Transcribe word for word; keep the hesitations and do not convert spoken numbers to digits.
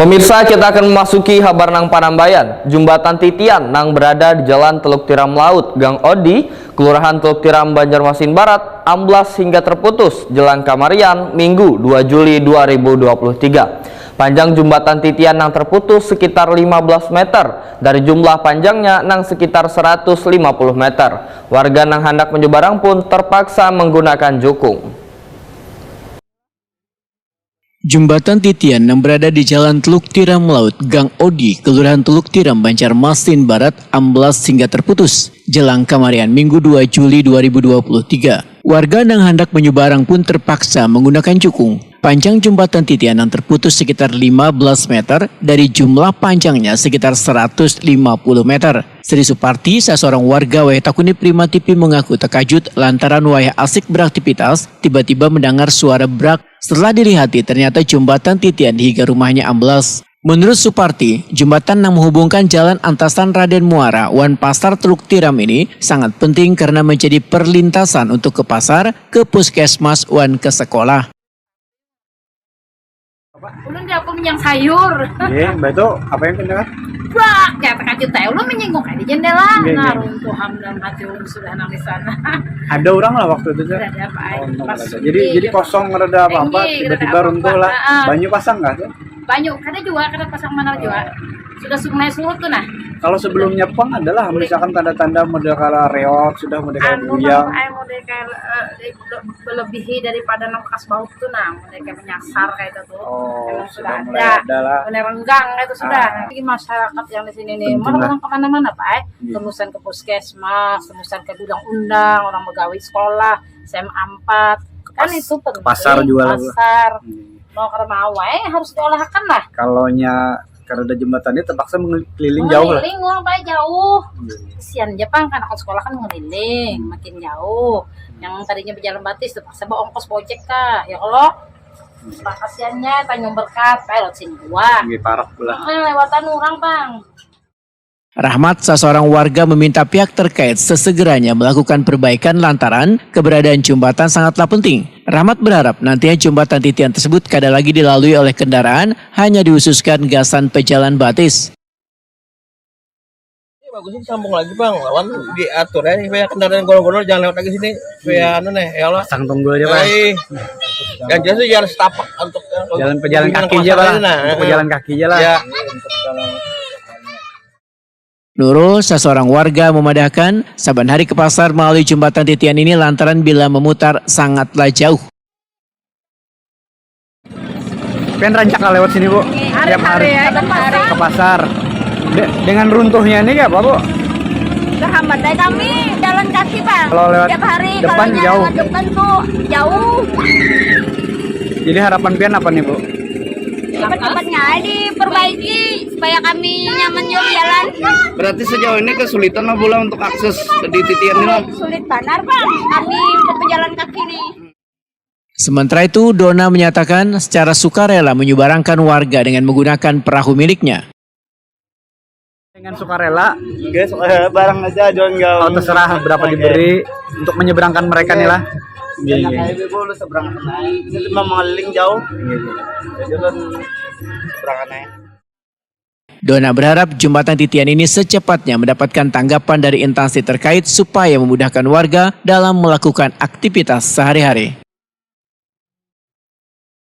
Pemirsa, kita akan memasuki habar nang panambayan. Jumbatan titian nang berada di Jalan Teluk Tiram Laut, Gang Odi, Kelurahan Teluk Tiram, Banjarmasin Barat, amblas hingga terputus jelang kamarian Minggu dua Juli dua ribu dua puluh tiga. Panjang jumbatan titian nang terputus sekitar lima belas meter dari jumlah panjangnya nang sekitar seratus lima puluh meter. Warga nang handak menyeberang pun terpaksa menggunakan jukung. Jumbatan titian nang berada di Jalan Teluk Tiram Laut, Gang Odi, Kelurahan Teluk Tiram, Banjarmasin Barat, amblas hingga terputus jelang kamarian Minggu dua Juli dua ribu dua puluh tiga. Warga nang handak menyeberang pun terpaksa menggunakan jukung. Panjang jumbatan titian nang terputus sekitar lima belas meter dari jumlah panjangnya sekitar seratus lima puluh meter. Sri Suparti, saseorang warga wayah takuni Prima T V, mengaku terkajut lantaran wayah asik beraktivitas, tiba-tiba mendengar suara brak. Setelah dilihati, ternyata jumbatan titian di higa rumahnya amblas. Menurut Suparti, jumbatan nang menghubungkan Jalan Antasan Raden Muara wan Pasar Teluk Tiram ini sangat penting karena menjadi perlintasan untuk ke pasar, ke puskesmas, wan ke sekolah. Ulun di aku minyang sayur. Iya, mbak itu apa yang kedengar? Brak, ya terkajut saya. Ulun menyinggung kayak di jendela. Iya, Nah, iya. Runtuh ham dalam hati ulun sudah nang di sana. Ada orang lah waktu itu tuh. Sudah ada apa? Oh, Pas ada. Jadi jadi kosong rada apa apa Tinggi, tiba-tiba rada runtuh apa-apa. Lah. Ah, ah. Banyu pasang kah tuh? Banyu kada juga, kada pasang mana juga. Sudah sungai surut tuh nah. Kalau sebelumnya pang adalah misalkan tanda-tanda model kala reot sudah model kala Anu buyang. Bang, ai model kayak eh, melebihi daripada nang bekas baut tuh nah, model kayak menyasar kayak itu tuh. Oh, Emang sudah sudah mulai ada. ada lah. Bener renggang itu sudah. Ah. Jadi masyarakat yang di sini nih, Penting orang lah. Orang kemana-mana pak, eh. Iya. Tembusan ke puskesmas, tembusan ke gudang undang, orang begawi sekolah, S M A empat. Kan Pas- itu penting. Pasar juga lah. Pasar. Hmm. Mau ke rumah eh harus diolahakan lah. Kalau nya karena ada jembatan ini terpaksa mengeliling jauh lah. Mengeliling uang pak jauh. Iya. Kesian aja pang kan anak sekolah kan mengeliling makin jauh. Yang tadinya berjalan batis terpaksa bawa ongkos gojek kah ya kalau. Pak kasiannya tanyung berkat, eh lewat sini dua. Ini parak pula. Eh, lewatan orang bang. Rahmat, saseorang warga, meminta pihak terkait sesegeranya melakukan perbaikan lantaran keberadaan jembatan sangatlah penting. Rahmat berharap nantinya jembatan titian tersebut kada lagi dilalui oleh kendaraan, hanya dikhususkan gasan pejalan batis. Bagusnya disambung lagi bang, lawan diatur ya supaya kendaraan golol-golol jangan lewat lagi sini supaya anu nih ya Allah. Pasang tunggul aja bang. Ai, yang jelas tuh jangan setapak untuk Jalan pejalan kaki aja bang. Untuk pejalan kaki aja lah. Ya. Nurul, saseorang warga, memadahkan saban hari ke pasar melalui jembatan titian ini lantaran bila memutar sangatlah jauh. Pian rancak lah lewat sini bu. Tiap hari Hari, hari. Ke pasar. De- dengan runtuhnya ini kayak apa bu? Terhambat deh kami jalan kaki pak. Kalau lewat Tiap hari depan kalau jauh. Lewat depan tuh jauh. Jadi harapan pian apa nih bu? Cepat-cepatnya aja diperbaiki supaya kami nyaman jauh jalan. Berarti sejauh ini kesulitan lah bula untuk akses di titian ini lah. Sulit banar bang. Kami untuk pejalan kaki nih. Sementara itu, Dona menyatakan secara sukarela menyubarangkan warga dengan menggunakan perahu miliknya. Dengan sukarela. Guys, eh, barang aja jual enggak. Kalau terserah berapa diberi untuk menyeberangkan mereka nih lah. Iya iya. Ini cuma mengeliling jauh. Jadi kan seberangan aja. Dona berharap jembatan titian ini secepatnya mendapatkan tanggapan dari instansi terkait supaya memudahkan warga dalam melakukan aktivitas sehari-hari.